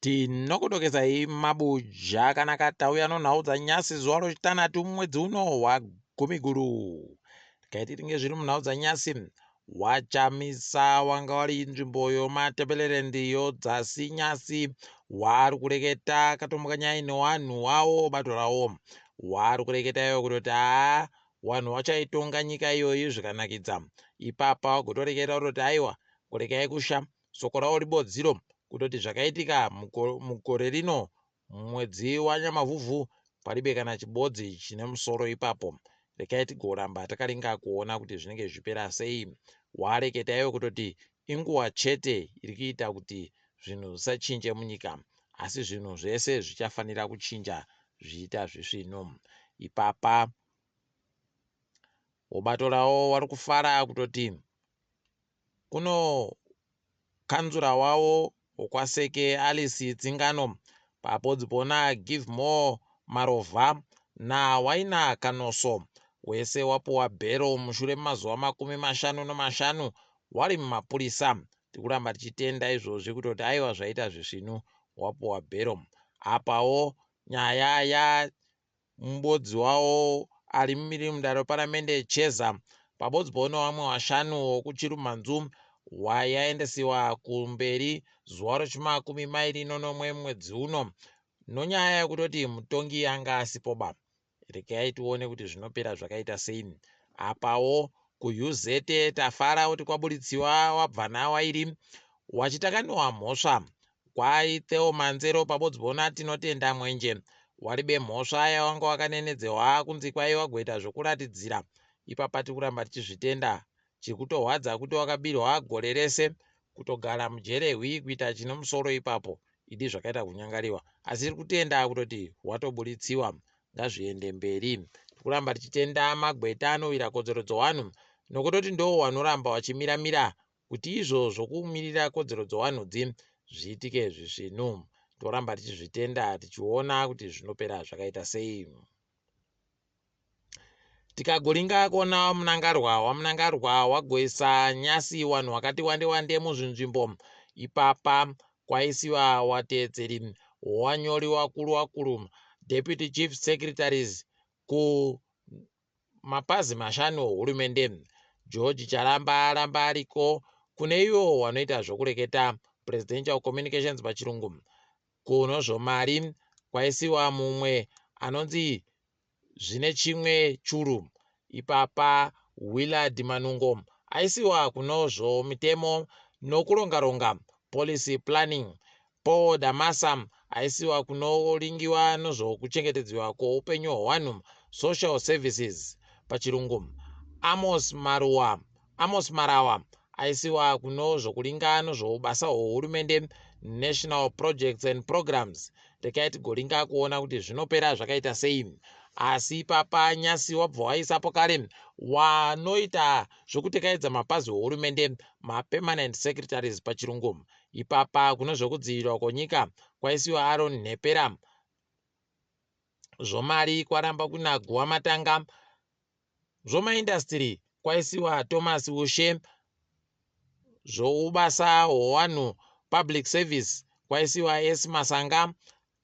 Tinokudokesai mabuja akanaka tauya nonhau dzanyasi zuva rochitanhatu mumwedzi uno waGumiguru. Regai tiringe zviri munhau dzanyasi. WaChamisa wanga wari nzvimbo yoMatabeleland yodzasi nyasi wari kureketa akatomuka nyaya newanhu wawo bato rawo. Wari kureketa iwo kutoti haa wanhu wachaitonga nyika iyoyi zvikanakidza. Ipapa wagotoreketa kutoti aiwa kurekai kusha Soko rawo ribodziro kutoti zvakaitika mugore rino mumwedzi waNyamavhuvhu paribe kana chibodzi chine musoro ipapo. Rekai tigoramba takaringa kuona kuti zvinenge zvichipera sei. Wareketa iwe kutoti inguva chete iri kuita kuti zvinhu zvisachinje munyika asi zvinhu zvese zvichafanira kuchinja zvichiita zvisvinu. Ipapa wobato rawo wari kufara kutoti Kuno kanzura wavo wokwaSeke Alice Tsingano pabodzi pona Givemore Marovha naWaina Kanoso wese wapuwa bhero mushure memazuva 55 wari mumapurisa. Tikuramba tichitenda izvozvi kutoti aiwa zvaita zvisvinu wapuwa bhero. Apawo nyaya ya Mubodzi wawo ari mumiri mudare reparamende Cheza pabodzi pono vamwe vashanu wokuChirumhanzu wayaendesiwa kumberi zuva rechimakumi mairi nonomwe mwedzi uno nonyaya yekutoti mutongi anga asipoba. Regai tione kuti zvinopera zvakaita sei. Apawo kuUZ tafara kuti kwaburitsiwa wabvana wairi wachitakaniwa mhosva Kwai Theo Manzero pabodzi pona Tinotenda Mwenje waribe mhosva yawanga wakanenedzewa kunzi kwai wagoita zvokuratidzira ipapa tikuramba tichizvitenda chikutohwadza kuti wakabirwa gore rese kutogara mujere hwii kuita chine musoro ipapo idi zvakaita kunyangariwa asi tiri kutenda kutoti watoburitsiwa ngazviende mberi tikuramba tichitenda magweta anowira kodzero dzowanhu nokutoti ndoo wanoramba wachimira mira kuti izvo zvokumirira kodzero dzowanhudzi zviitike zvisvinu. Toramba tichizvitenda tichiona kuti zvinopera zvakaita sei. Tikagoringa kuona waMunangarwa, waMunangarwa wagoisa nyasi wanhu wakati wande wande muzvinzvimbo. Ipapa kwaisiwa wateedzeri wanyori wakuru wakuru, deputy chief secretaries, ku mapazi mashanu ehurumende. George Charamba aramba ariko kune ivo wanoita zvokureketa, Presidential Communications pachirungu. Kunozvomari kwaisiwa mumwe anonzi Zvinechimwe Churu. Ipapa Willard Manungo aisiwa kunozvomitemo nokurongaronga, Policy Planning. Paul Damasa aisiwa kunoringiwa nozvokuchengetedziwa kwoupenyu hwevanhu, Social Services pachirungu. Amos Maruwa, Amos Marawa aisiwa kunozvokuringa nozvoubasa hwohurumende, National Projects and Programs. Rekai tigoringa kuona kuti zvinopera zvakaita sei. Asi ipapa Nyasi wabva waisapo kare wanoita zvokutekaidza mapazi ohurumende, maPermanent Secretaries pachirungu. Ipapa kune zvokudzivirirwa kwenyika kwaisiwa Aaron Nhepera, zvomari kwaramba kuna Guvamatanga, zvomaindasitiri kwaisiwa Thomas Ushe, zvoubasa hwowanhu Public Service kwaisiwa S Masanga,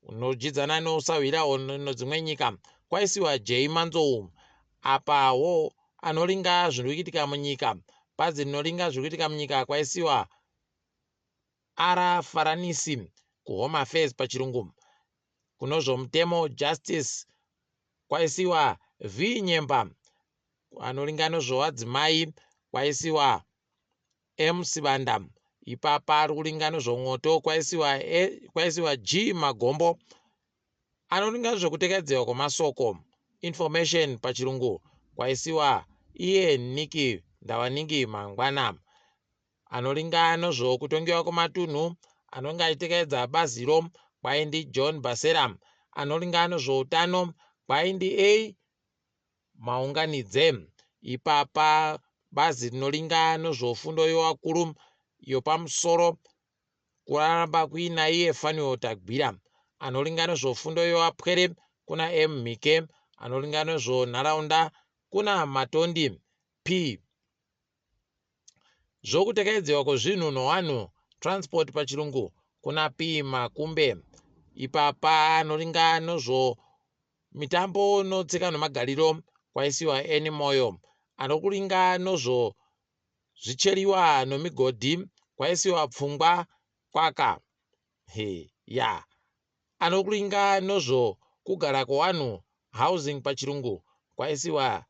unodyidzana nousahwira nodzimwe nyika kwaisiwa J Manzou. Apawo anoringa zviri kuitika munyika bazi rinoringa zviri kuitika munyika kwaisiwa R Faranisi kuHome Affairs pachirungu. Kunozvomutemo Justice kwaisiwa V Nyemba anoringa nozvowadzimai kwaisiwa M Sibanda. Ipapa ari kuringa nezvomwoto kwaisiwa, e, kwaisiwa G Magombo anoringa nezvekutekedzerwa kwemasoko information pachirungu kwaisiwa iye Niki Ndawaningi Mangwana anoringa nezvokutongiwa kwematunhu anonge achitekaidza baziro kwaindi John Basera anoringa nezvoutano kwaindi A Maunganidze. Ipapa bazi rinoringa nezvofundo yovakuru yopamusoro kuramba kuina iye Fanuel Tagwira anoringa nezvofundo yovapwere kuna M Mhike anoringa nezvonharaunda kuna Matondi P. Zvokutekaidziwa kwezvinhu nowanhu, transport pachirungu, Kuna P Makumbe. Ipapa anoringa nozvo mitambo notsika nomagariro kwaisiwa Annie Moyo. Anokuringa nozvo zvicheriwa nomigodhi kwaisiwa Pfungwa Kwaka. He ya. Anokuringa nozvo kugara kwowanhu, housing pachirungu, kwaisiwa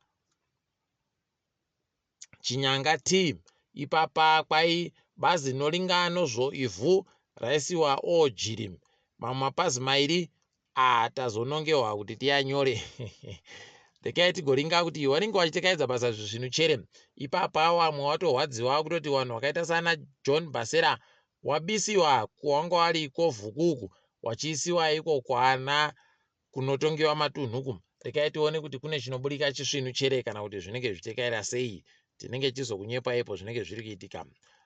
Chinyanga T. Ipapa kwai bazi rinoringa nozvo ivhu raisiwa O Jiri. Mamwe mapazi mairi atazonongewa kuti tiyanyore. Rekai tigoringa kuti wanenge wachitekaidza basa zvisvinu chere. Ipapa wamwe watorwadziwa kutoti wanhu wakaita sana John Basera wabisiwa kuwanga wari kovhuku uku wachiisiwa iko kwana kunotongewa matunhu uku. Rekai tione kuti kune chinoburika chisvinu chere kana kuti zvinenge zvichitekaira sei. Tinenge tichizokunyepa ipo zvinenge zviri kuitika.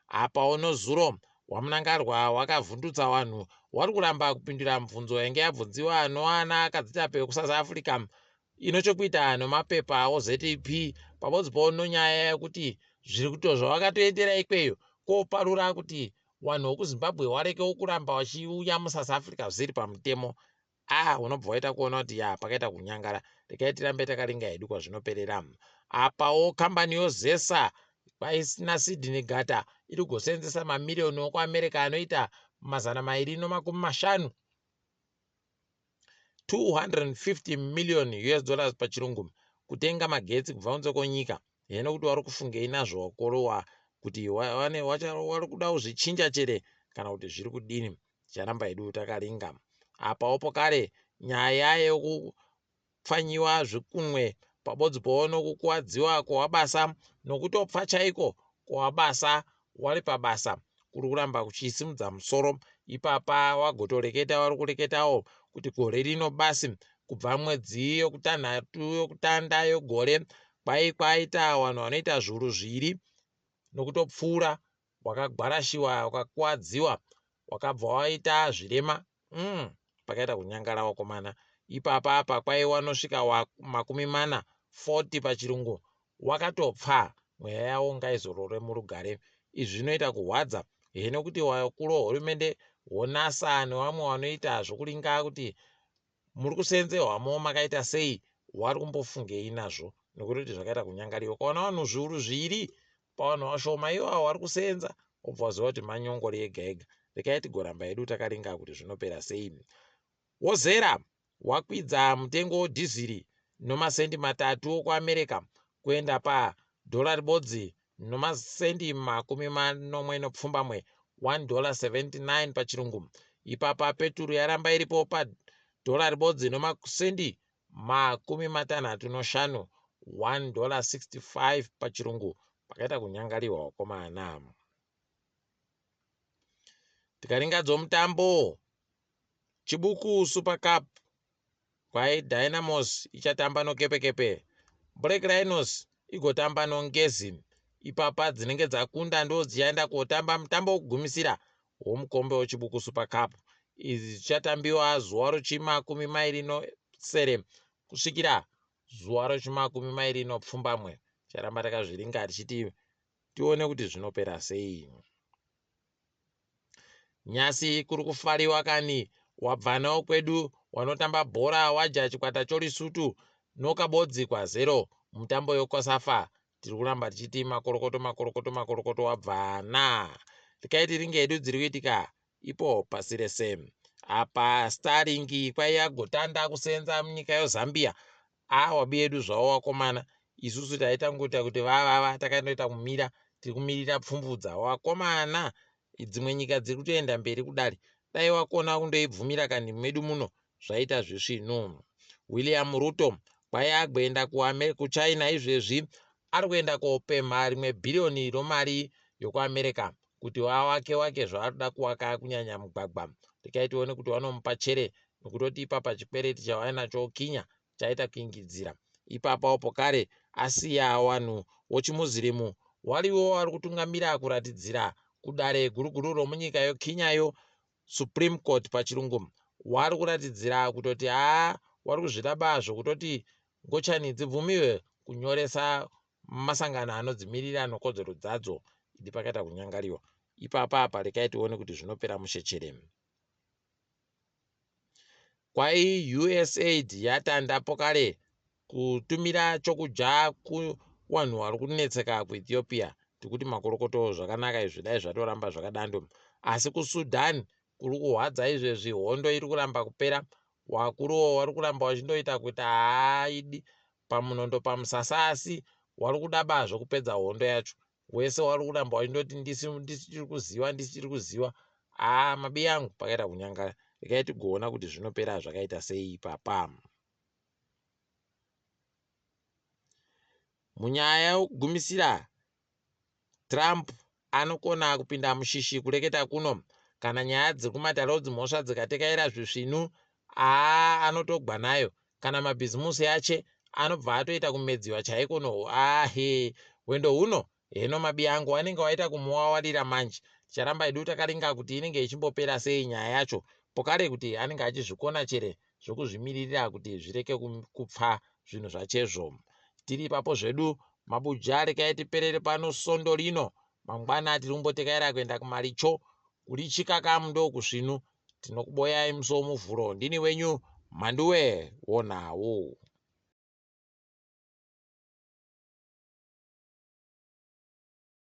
Apa ono zuro waMnangarwa wakavhundutsa wanhu wari kuramba kupindura mubvunzo yainge yabvunziwa noana kadzitape wekuSouth Africa ino chokuita nomapepa oZEP pamodzi po nonyaya yekuti zviri kuto zvawakatoendera ikweyo koparura kuti wanhu wekuZimbabwe warekewo kuramba wachiuya muSouth Africa zvisiri pamutemo. Ah, unobva waita kuona kuti ya pakaita kunyangara. Regai tirambe takaringa hedu kwazvinoperera. Apawo kambani yoZesa kwaisina Sydney Gata iri kugosenzesa mamiriyoni okuAmerica anoita 250, 250 million US dollars pachirungu, kutenga magetsi kubva kunze kwonyika. Heno kuti wari kufungei nazvo wakorowa kuti wari kuda kuzvichinja chere kana kuti zviri kudini. Ticharamba hedu takaringa. Apawo pokare nyaya yokupfanyiwa zvikunwe pabodzi powo nokukuwadziwa kwawabasa nokutopfa chaiko kwawabasa wari pabasa kuri kuramba kuchisimudza musoro. Ipapa wagotoreketa wari kureketawo kuti gore rino basi kubva mwedzi yokutanhatu yokutanda yogore kwai kwaita vanhu vanoita zviuru zviiri nokutopfuura wakagwarashiwa wakakuwadziwa wakabva waita zvirema. Pakaita kunyangara wakomana. Ipapa apa kwaiwa nosvika wa 40, 40 pachirungu, wakatopfa. Mweya yawo ngaizorore murugare. Izvi zvinoita kuhwadza heno kuti wakuru hurumende wonasa newamwe wanoita zvokuringa kuti muri kusenzehwamo makaita sei, wari kumbofungei nazvo nekuti zvakaita kunyangariwa ukaona vanhu zviuru zviiri pavanhu vashoma iwawo vari kusenza wobva waziva kuti manyongori ega ega. Rekai tigoramba hedu takaringa kuti zvinopera sei. Wozera wakwidza mutengo wedhiziri nomasendi 3 okuAmerica kuenda padhora ribodzi nomasendi 78, $1.79 pachirungu. Ipapa peturu yaramba iripo padhora ribodzi nomasendi 65, $1.65 pachirungu. Pakaita kunyangariwa wakomana. Tikaringa dzomutambo Chibuku Super Cup kwai Dynamos ichatamba noKepekepe, Black Rhinos igotamba noNgezi. Ipapa dzinenge dzakunda ndo dzichaenda kotamba mutambo wekugumisira womukombe weChibuku Super Cup. Izvi zvichatambiwa zuva rochi27 kusvikira zuva rochi27. Ticharamba takazviringa tichiti tione kuti zvinopera sei. Nyasi kuri kufariwa kani wabvanawo kwedu wanotamba bhora waja chikwata choLesotho nokabodzi kwa0 mutambo yoKosafa. Tiri kuramba tichiti makorokoto makorokoto makorokoto wabvana. Rekai tiringe hedu dziri kuitika ipo pasi rese. Apa Starlink kwaiya gotanda kusenza munyika yeZambia. Awa yedu zvavo wakomana, isusu taitangoita kuti vavava takandoita kumira tiri kumirira pfumvudza wakomana. Dzimwe nyika dziri kutoenda mberi kudari, dai wakona kundoibvumira kani medu muno zvaita zvisvinu. William Ruto kwai agoenda kuChina izvezvi ari kuenda kopemha rimwe bhiriyoni romari yokuAmerica kuti wawake wake zvaari kuda kuwaka kunyanya mugwagwa. Rekai tione kuti wanomupa chere nokutoti ipapa chikwereti chawainacho Kinya chaita kuingidzira. Ipapawo pokare asiya vanhu wochimuzirimu wariwo wari kutungamira kuratidzira kudare guruguru romunyika yoKinyayo, Supreme Court pachirungu. Wari kuratidzira kutoti haa wari kuzviramba zvokutoti ngochani dzibvumiwe kunyoresa masangano anodzimirira nokodzero dzadzo. Idi pakaita kunyangariwa. Ipapa apa rekai tione kuti zvinopera mushe chere. Kwai USAID yatanda pokare kutumira chokudya kuwanhu wari kunetseka kuEthiopia. Tikuti makorokoto zvakanaka izvi dai zvatoramba zvakadando. Asi kuSudan kuri kuhwadza izvezvi hondo iri kuramba kupera. Wakuruwo wari kuramba wachindoita kuti haaidi pamunondo pamusasa asi wari kudaba zvekupedza hondo yacho. Wese wari kuramba wachindoti ndisi kuziva ndisi kuziva haa mabiyangu pakaita kunyangara regai tigoona kuti zvinopera zvakaita sei ipapa. Munyaya yokugumisira, Trump anokona kupinda mushishi kureketa kuno kana nyaya dzekumatare edzimhosva dzikatekaira zvisvinu aa anotogwa nayo kana mabhizimusi ache anobva atoita kumedziwa chaiko no ahe hwendo huno heno mabiyangu wanenge waita kumuwawarira manje ticharamba hedu takaringa kuti inenge ichimbopera sei nyaya yacho pokare kuti anenge achizvikona chere zvokuzvimiririra kuti zvireke kupfa zvinhu zvachezvo tiri ipapo zvedu mabuja rekai tiperere pano sondo rino mangwana tiri kumbotekaira kuenda kumaricho kurichikakamu ndokusvinu tinokuboyai musi womuvhuro ndini wenyu mhanduwe wonhau.